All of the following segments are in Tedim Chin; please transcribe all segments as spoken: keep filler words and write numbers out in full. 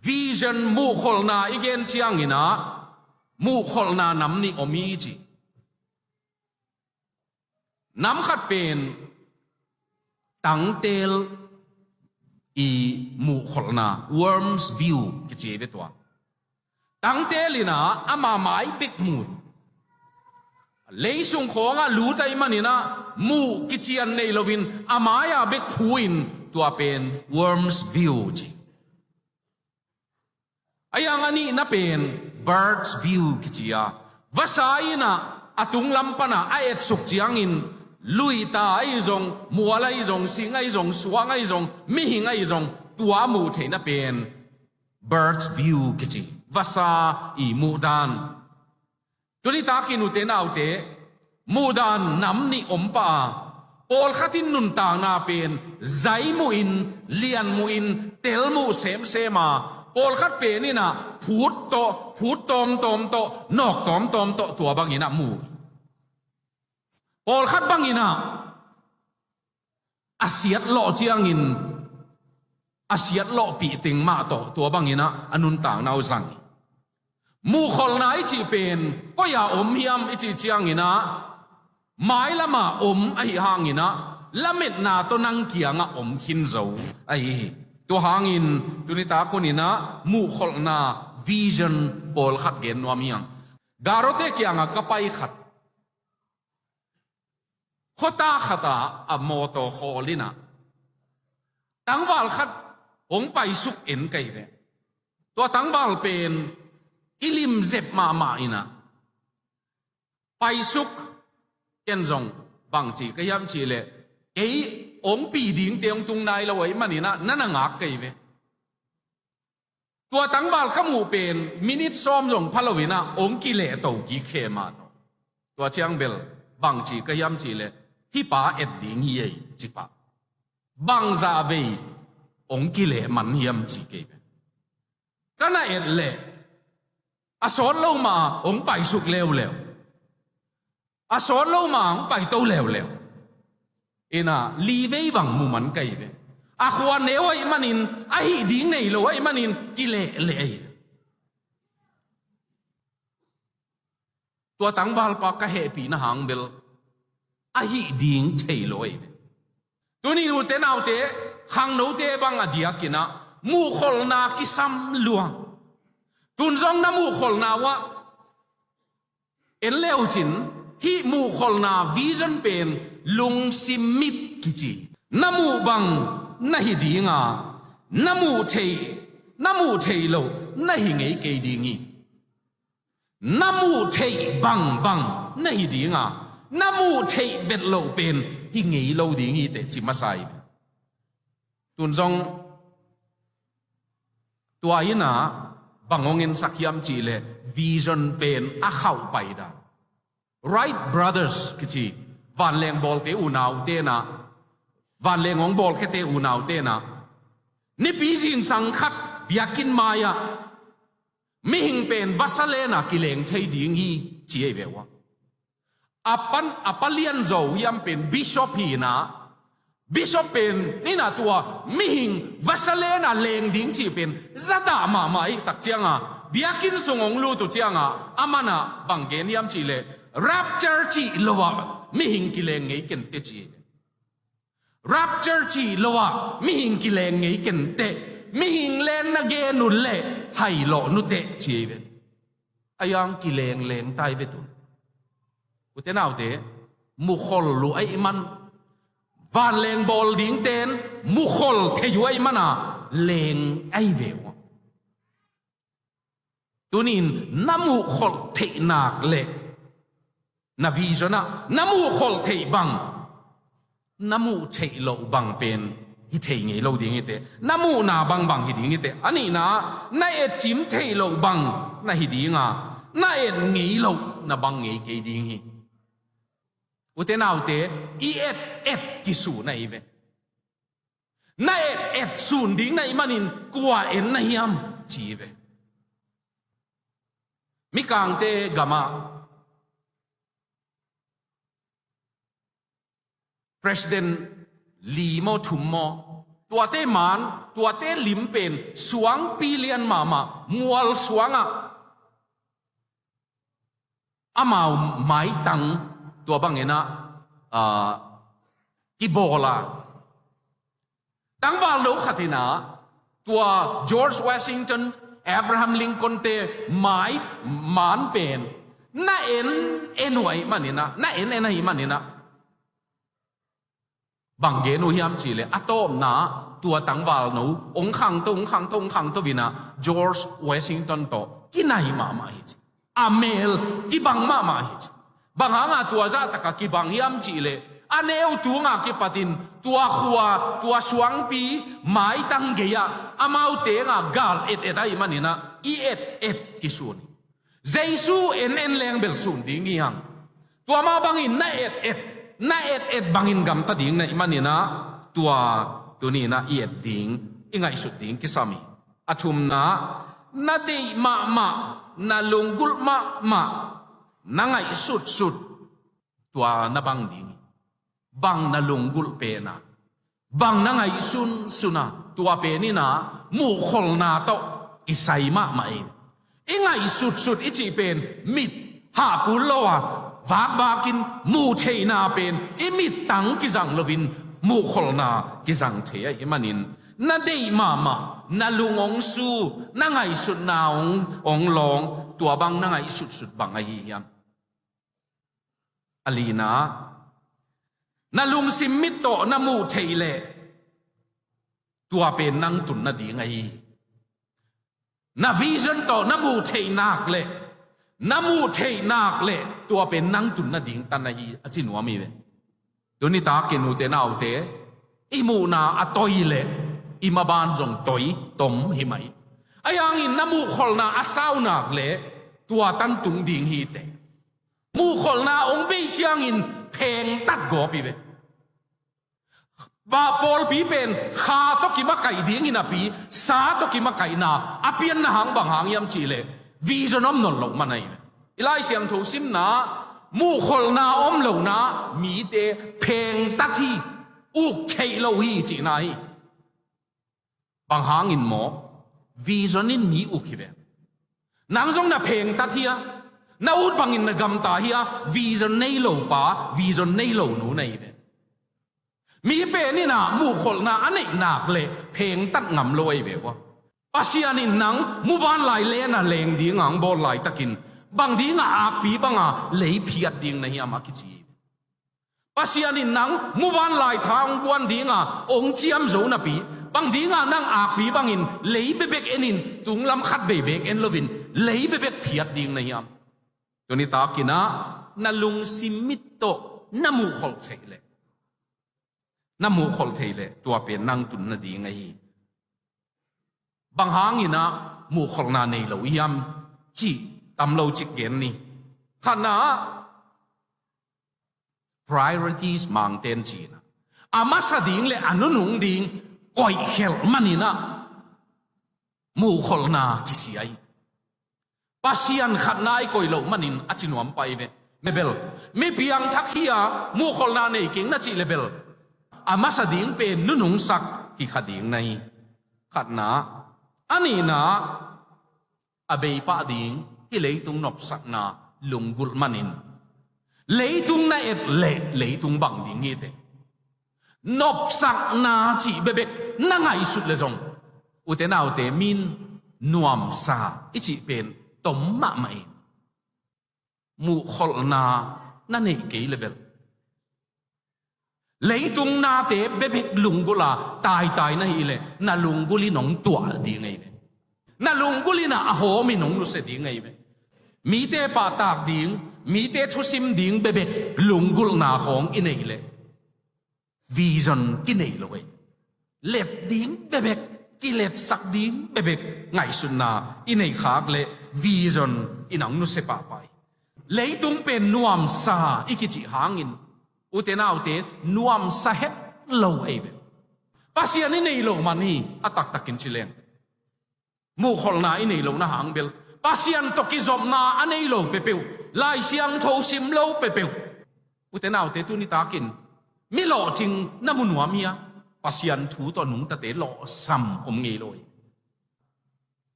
Vision, muhkholhna i gen ciangin ah muhkholhna nam nih om hi ci. Nam khat pen tangtel i muhkholhna, worm's view kici hi ve tua. Tangtel in ah ama mai bek mu hi. Leisung khawngah lut ahih manin ah muh kician nei loin a mai-ah bek phu in, tua pen worm's view ci. A yang a nihna pen bird's view kici a, vasa in ah a tunglam pan ah a etsuk ciangin luita ahi zong, mual ahi zong, sing ahi zong, suang ahi zong, mihing ahi zong, tua muh theihna pen bird's view kici, vasa i muhdan. Tuni takin ute naute, muhdan nam nih om pah a, pawlkhat in nuntakna pen zai muhin, lian muhin, tel muh semsem a, pawlkhat pen in ah phut tawh, phut tawmtawm tawh, nawk tawmtawm tawh, tua bangin ah mu. Pawlkhat bangin ah a siatlawh ciangin a siatlawhpih teng mah tawh tua bangin ah a nuntakna uh zang hi. Muhkholhna i cih pen koi ah om hiam i cih ciangin ah, mailam ah om ahih hangin ah, lametna tawh nang kiangah om khin zo ahi hi. Tua hangin tuni tak hun in ah muhkholhna, vision, pawlkhat gen nuam hi hang. Garote kiangah ka pai khat, khuata khatah a mawtaw khawl in ah tangval khat hong paisuk en ka hi ve. Tua tangval pen i limzep mahmah in ah paisuk, ken zong bangci ka hiam cih leh, kei hong pi dingte hong tung nai lo ahih manin ah na na ngak ka hi ve. Tua tangval ka muh pen minit sawm zong pha lo in ah hong kilehto kik khe mah tawh. Tua ciang bel bangci ka hiam cih leh, hih pa et ding hi ei ci pah. Bangzah vei hong kileh man hiam ci kei pen. Ka na et leh a sawt lo mah hong paisuk leuleu. A sawt lo mah hong paito leuleu. In ah li vei bang mu man ka hi ve. A khua neu ahih manin, a hih ding nei lo ahih manin kileh leh ahi ve. Tua tangvalpa ka hehpihna hang bel a hih ding thei lo ahi ve. Tuni ute naute, khangnote bang a diakin ah muhkholhna kisam lua. Tun zong na muhkholhna uh ah en le uh cin, hih muhkholhna, vision pen lungsim mit kici. Na muh bang na hi ding a, na muh theih, na muh theih loh na hi ngei kei ding hi. Na muh theih bangbang na hi ding a, na muh theih vet loh pen hi ngei lo ding hi teh ci masa hi. Tun zong tua in ah bang hong ensak hiam cih leh, vision pen a khauh pai dan. Wright Brothers kici, vanleng bawlte unaute in ah, vanleng hong bawlkhiate unaute in ah, nipi zingsang khat biakinn mai-ah mihing pen vasa len ah kileng thei ding hi ci ahi ve uh a. A pan, a palian zo hiam pen bishop hi in ah, bishop pen in ah tua mihing vasa len ah leng ding cih pen zadah mahmah ahih tak ciang a, biakinn sung hong lut uh ciang a, aman ah bang gen hiam cih leh, rapture cih lo ah mihing kileng ngei ken teh ci. Rapture cih lo ah mihing kileng ngei ken teh, mihing len na gen uh leh hailawh nu teh ci ahi ve. A yang kileng leng tai ve tun. Ute naute, mukhol uh ahih man, vanleng bawl dingten mukhol thei uh ahih man a leng ahi ve uh. Tunin na muhkholh theih nak leh na vision ah na muhkholh theih bang, na muh theih loh bang pen hi thei ngei lo ding hi teh. Na muhna bangbang hi ding hi teh. A nihna, na etcim theih loh bang na hi ding a, na et ngei loh na bang ngei kei ding hi. Ute naute, i et et kisun ahi ve. Na et et sun ding na hih manin kua en na hiam ci ve. Mikangte gamah president li maw thum maw, Tuate maan, tuate lim pen suangpi lian mahmah, mual suangah amau maitang tua bangin ah, ah, kibawl a. Tangvalno khat in ah tua George Washington, Abraham Lincoln-te mai maan pen na en en uh ahih manin ah, na en en ahih manin ah, bang gen uh hiam cih leh, a tawpna tua tangvalno hong khangto, hong khangto, hong khangto in ah George Washington tawh kinai mahmah hi ci. A mel kibang mahmah hi ci. Bang hanga tua zahtakah kibang hiam cih leh, a neu tunga kipatin tua khua, tua suangpi maitang gei-ah amau tengah gal et et ahih manin ah i et et kisun hi. Jesu en en leng bel sun ding hi hang. Tua mah bangin na et et, na et et bangin gamta ding na hih manin ah, tua tuni-in ah i et ding, i ngaihsut ding kisam hi. A thumna, na deih mahmah, na lunggulh mahmah, na ngaihsutsut, tua na bang ding hi. Bang na lunggulh pen a, bang na ngaihsunsun a, tua pen in ah muhkholhna tawh kisai mahmah hi. I ngaihsutsut i cih pen mit hahkul lo a, vakvakin muh theihna pen i mittang kizang loin muhkholhna kizang thei ahih manin, na deih mahmah, na lung hong su, na ngaihsutna hong, hong lawng, tua bang na ngaihsutsut bang ahi hiam? A lina, na lungsim mit tawh na muh theih leh tua pen nang tun nading ahi hi. Na vision tawh na muh theih nak leh, na muh theih nak leh tua pen nang tun nading tan ahi, a ci nuam hi ve. Tuni takin ute naute, i muhna a toi leh i maban zong toi tom hi mah hi. Ahi hangin na muhkholhna a sau nak leh tua tan tung ding hi teh. Muhkholhna hong bei ciangin phengtat gawp hi ve. Bah pawlpi pen kha tawh kimakaih ding hi napi, sa tawh kimakaihna a pianna hang bang hang hiam cih leh, vision om nawn loh man ahi ve. I Lai Siangtho simna, muhkholhna om lohna mite phengtat hi, uk theih lo hi cihna hi. Bang hangin maw? Vision in mi uk hi ve. Nang zong na phengtat hi a, na ut bangin na gamta hi a, vision nei lo pa, vision nei lo nu na hi ve. Mi pen in ah muhkholhna a neih nak leh phengtat ngam lo ahi ve ua. Pasian in nang muvanlai len a leng ding a hong bawl laitakin, bang ding a akpi banga lei phiat ding na hiam a kici hi. Pasian in nang muvanlai tha hong guan dinga hong ciam zo napi, bang dinga nang akpi bangin lei bebek enin, tunglam khat vei bek en loin lei bebek phiat ding na hiam? Tuni takin ah na lungsim mit tawh na muhkholh theih leh, na muhkholh theih leh tua pen nang tun nading ahi. Bang hangin ah muhkholhna nei lo hiam cih tam lo cik gen ni. Khatna ah, priorities mangten cihna. A masa ding le a nunung ding koih khelh manin ah muhkholhna kisia hi. Pasian khatna i koih loh manin a ci nuam pai ve. Mebel, mi piangthak hi a, muhkholhna nei keng na cih lebel, a masa ding pen nunungsak hi kha ding na hi. Khatna, a nihna, a beipah ding hih leitung nopsakna lunggulh manin, leitung na et leh leitung bang ding hi teh. Nopsakna cih bebek na ngaihsut leh zong, ute naute, min nuamsa i cih pen tom mahmah hi. Muhkholhna na neih kei lebel, leitung nate bebek lunggulh a taitai na hih leh na lunggulh in hong tuah ding ahi ve. Na lunggulh in ah a hawm in hong nusia ding ahi ve. Mite pahtak ding, mite thusim ding bebek lunggulhna khawng i neih leh vision kinei lo ei. Let ding bebek, kiletsak ding bebek ngaihsutna i neih khak leh vision in hong nusia pahpah hi. Leitung pen nuamsa i kicih hangin, ute naute, nuamsa het lo ei ve. Pasian i nei loh man hi, a taktakin ci leng. Muhkholhna i nei lohna hang bel, Pasian tawh kizopna a nei lo peuhpeuh, Lai Siangtho sim lo peuhpeuh, ute naute, tuni takin mi lawhcing na mu nuam hi a, Pasian thu tawh nungtate lawhsam om ngei lo hi.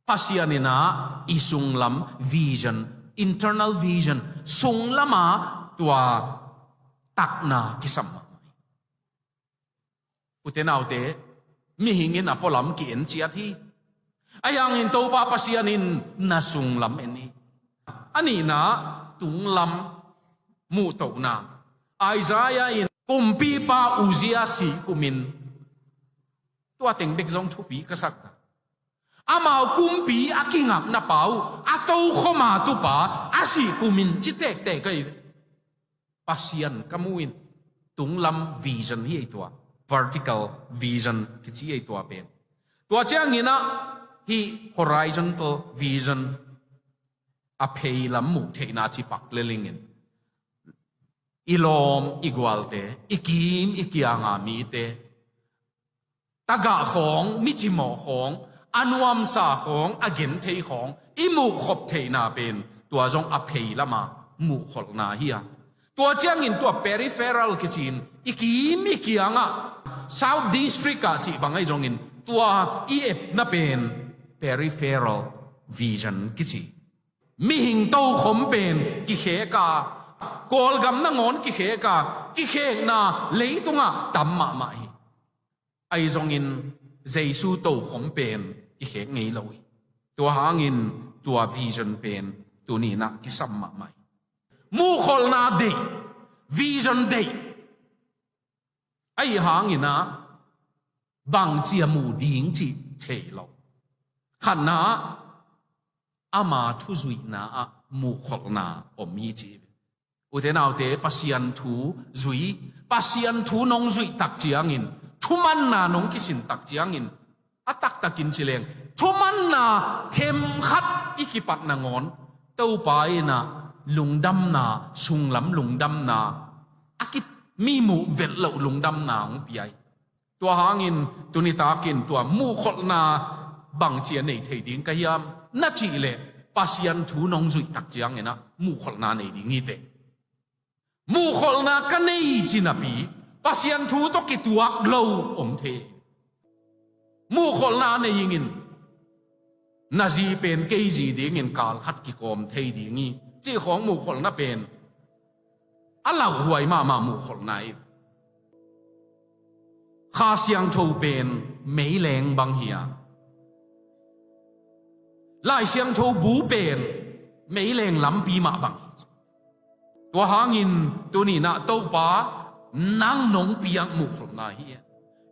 Pasian in ah i sunglam vision, internal vision, sunglama tua takna kisam mahmah hi. Ute naute, mihing in a pualam ki-en ciat hi. Ahi hangin Topa Pasian in na sunglam en hi. A nihna, tunglam muhtohna. Isaiah in kumpipa Uzziah sih kumin, tua teng bek zong thupi ka sak ta. Amau kumpi a kingakna pa uh, a tokhom a tupa a sih kumin ci tektek ahi. Pasian ka mu in, tunglam vision hi ei tua, vertical vision kici ei tua pen. Tua ciangin ah hih horizontal vision, a pheilam muh theihna ci pak le lingin, i lawm i gualte, i kim i kianga mite, tagah khawng, mi cimawh khawng, a nuamsa khawng, a genthei khawng i muhkhop theihna pen tua zong a pheilamah muhkholhna hi a. Tua ciangin tua peripheral kici-in, i kim i kiangah, South District ah cih bang ahi zongin, tua i epna pen peripheral vision kici. Mihing tokhom pen kikhek a, Kawlgam nangawn kikhek a, kikhekna leitungah tam mahmah hi. Ahi zongin Jesu tokhom pen kikhek ngei lo hi. Tua hangin tua vision pen tuni-in ah kisam mahmah hi. Muhkholhna deih, vision deih. Ahi hangin ah bangci a muh ding cih thei lo. Khatna, ama thu zuihna ah muhkholhna om hi ci. Ute naute, Pasian thu zui, Pasian thu nong zuih tak ciangin, thumanna nong kisin tak ciangin, a taktakin ci leng, thumanna themkhat i kipat nangawn, Topa in ah lungdamna, sunglam lungdamna, a ki, mi muh velh loh lungdamna hong pia hi. Tua hangin tuni takin tua muhkholhna bangci a nei thei ding ka hiam na cih leh, Pasian thu nong zuih tak ciangin ah muhkholhna nei ding hi teh. Muhkholhna ka nei ci napi, Pasian thu tawh kituak lo om thei. Muhkholhna nei ingin, na zi pen kei zi dingin kal khat kikawm thei ding hi, cih khawng muhkholhna pen a lauhuai mahmah muhkholhna hi. Kha Siangtho pen meileng bang hi a, Lai Siangtho bu pen meileng lampi mah bang hi. Tua hangin tuni-in ah Topa, nang nong piak muhkholhna hi.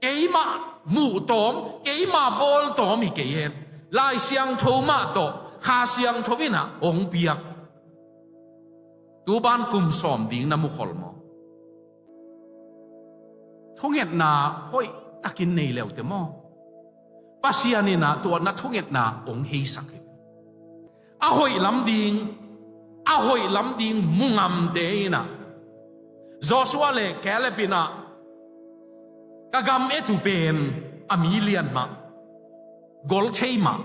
Keimah muhtawm, keimah bawltawm hi kei hen. Lai Siangtho mah tawh, Kha Siangtho in ah hong piak. Tu ban kum sawm ding na mukhol maw? Thungetna hoihtakin nei leute maw? Pasian in ah tua na thungetna hong heisak hi. A hoih lam ding, a hoih lam ding mu ngamte in ah, Joshua le Caleb in ah, ka gam et uh pen a mi lian mah, gol thei mah,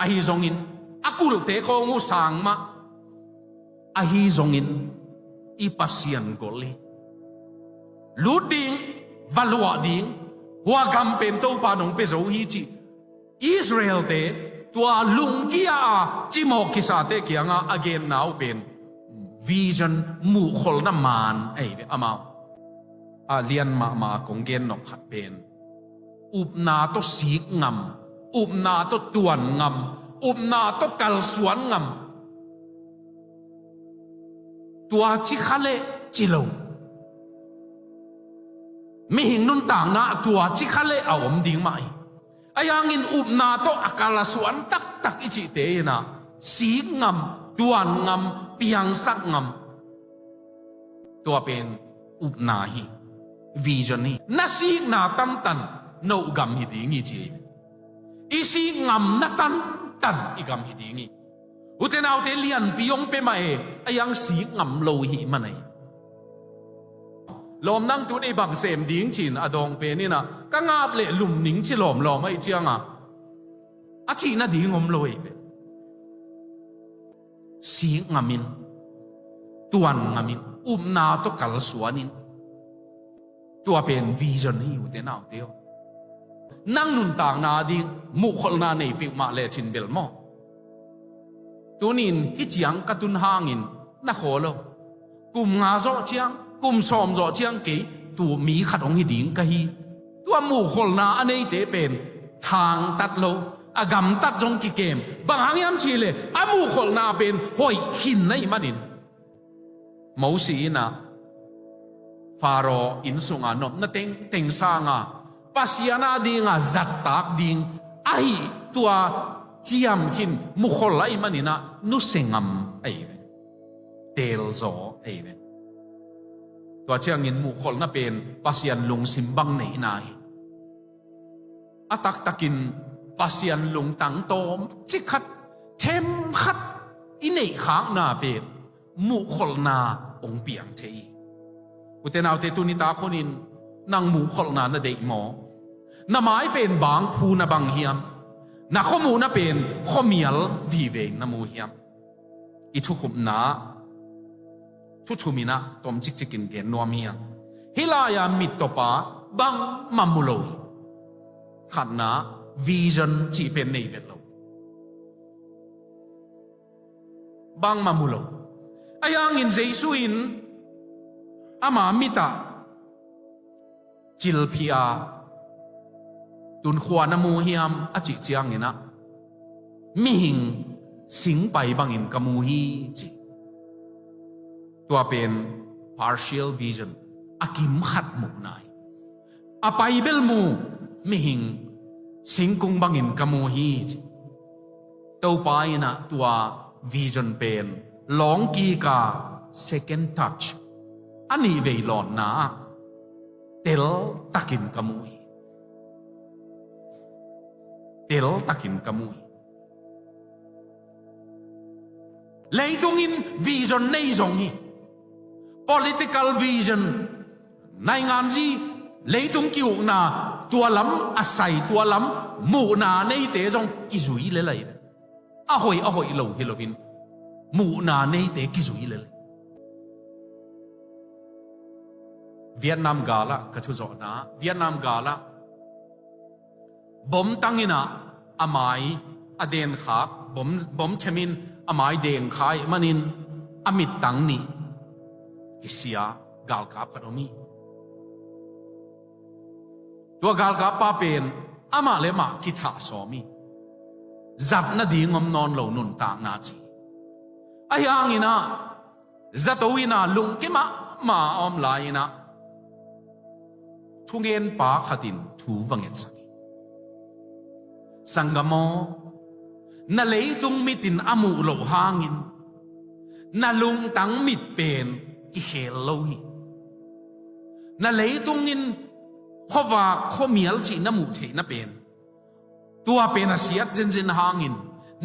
ahi zongin a kulhte khawng uh sang mah, ahi zongin i Pasian gol hi. Lut ding, va luah ding, hua gam pen Topa nong pia zo hi cih Israel-te tua lungkia a cimawh kisate kiangah a genna uh pen vision, muhkholhna maan ahi ve amau. A lian mahmah a kong gen nop khat pen upna tawh sik ngam, upna tawh tuan ngam, upna tawh kalsuan ngam. Tua ci kha leh ci lo. Mihing nuntakna tua ci kha leh a om ding mah hi. Ahi hangin upna tawh a kalsuan taktak i cihte in ah sik ngam, tuan ngam, piangsak ngam. Tua pen upna hi, vision hi. Na sikna tantan no gam hi ding hi ci hi. I sik ngamna tantan i gam hi ding hi. Ute naute, lianpi hong pia mah e, a hiang sik ngam lo hi man ahi. Lawm nang tuni bang sem ding ci-in a dawng pen in ah, ka ngap leh lum ning ci lawmlawm ahih ciangah a cih nading om lo hi ve. Sik ngam in, tuan ngam in, upna tawh kalsuan in. Tua pen vision hi, ute naute aw. Nang nuntakna ding muhkholhna nei peuhmah lecin bel maw, tunin hih ciang ka tun hangin na khaw lo. Kum nga zawh ciang, kum sawm zawh ciang kei, tua mi khat hong hi ding ka hi. Tua muhkholhna a neite pen thangtat lo, a gamtat zong kikem. Bang hang hiam cihleh a muhkholhna pen hoih khin na hih manin, Mosi in ah Faro inn sunga nopna tengteng sanga Pasian a dinga zattak ding ahi, tua ciam khin muhkholh ahih manin ah nusia ngam ahi ve. Teelzaw ahi ve. Tua ciangin muhkholhna pen Pasian lungsim bang neihna hi. A taktakin Pasian lungtang tawmcik khat, them khat i neihkhakna pen muhkholhna hong piang thei hi. Ute naute, tuni tak hunin nang muhkholhna na deih maw? Na mai pen bangphu na bang hiam? Na khuamuhna pen khuamial vive in na mu hiam? I thukhupna thu thum in ah tom cikcikin gen nuam hi hang. Hih lai-a mittawpa bangmah mu lo hi. Khatna, vision cih pen nei vet lo. Bangmah mu lo. Ahi hangin Jesu in ama mit ah cilphih a, "Tun kua na mu hiam?" a cih ciangin ah, "Mihing singpai bangin ka mu hi," ci. Tua pen partial vision, a kim khat muhna hi. A pai bel mu, "Mihing singkung bangin ka mu hi," ci. Topa in ah tua vision pen lawng kik a, second touch, a nih vei lawnna ah teltakin ka mu hi. Teltakin ka mu hi. Leitung in vision nei zong hi. Political vision, nainganzi, leitung ki-ukna, tua lam a sai, tua lam muhna neite zong kizui lel ahi ve. A hoih, a hoih lo hi loin muhna neite kizui lel. Vietnam gal ah ka thuzawhna, Vietnam gal ah bom tang in ah a mai a denkhak, bom, bom them in a mai dengkhai manin a mittang nih kisia galkap khat om hi. Tua galkappa pen amah le amah kithah sawm hi. Zat nading om nawn lo nuntakna ci. Ahi hangin ah zato in ah lungke mahmah a om lai-in ah thungenpa khat in thu va ngetsak hi. Sanggam aw, na leitung mit in a muh loh hangin na lungtang mit pen kikhel lo hi. Na leitung in khuavak khuamial cih na muh theihna pen, tua pen a siat zenzen hangin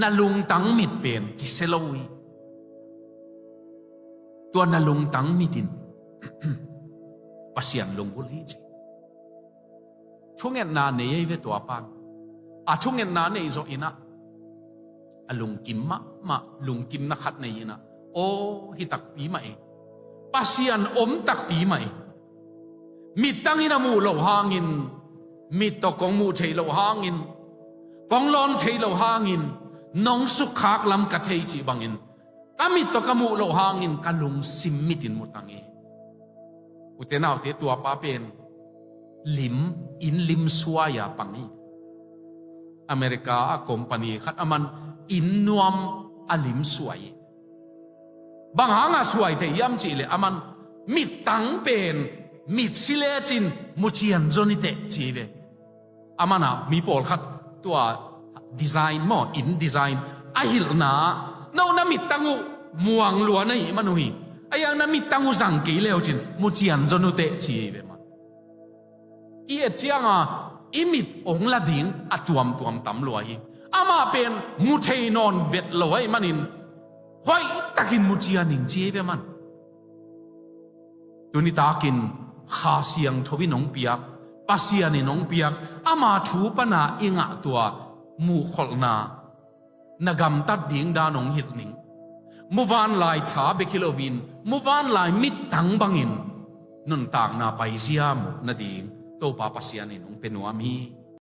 na lungtang mit pen kisia lo hi. Tua na lungtang mit in Pasian lunggulh hi ci. Thungetna nei ahi ve tua pan. A thungetna nei zawh in ah a lungkim mahmah, lungkimna khat nei in ah, aw, hi takpi mah e. Pasian om takpi mah e. Mittang in a muh loh hangin, mit tawh kong muh theih loh hangin, kong lawn theih loh hangin, nong sukkhak lam ka thei cih bangin, ka mit tawh ka muh loh hangin ka lungsim mit in mu tang hi. Ute naute, tuapa pen lim, inn lim suai-a pang hi. America ah company khat, aman inn nuam a lim suai hi. Bang hangah suai thei hiam cihleh, aman mittang pen mitsi lecin mu cianzaw ni teh ci hi ve. Aman ah mi pawlkhat tua design maw, inn design a hilhna ah, no na mittang uh muang lua na hih man uh hi. Ahi hang na mittang uh zang kei le uh cin mu cianzaw nu teh ci hi ve maw. I et cianga i mit hong la ding a tuamtuam tam lua hi. Amah pen mu thei nawn vet lo ahih manin hoihtakin mu cian ing ci hi ve maw. Tuni takin Kha Siangtho in hong piak, Pasian in hong piak, ama thu pana i ngah tua muhkholhna na gamtat ding dan hong hilh ning. Muvanlai tha bek hi loin, muvanlai mittang bangin nuntakna paizia muh nading Topa Pasian in hong pia nuam hi.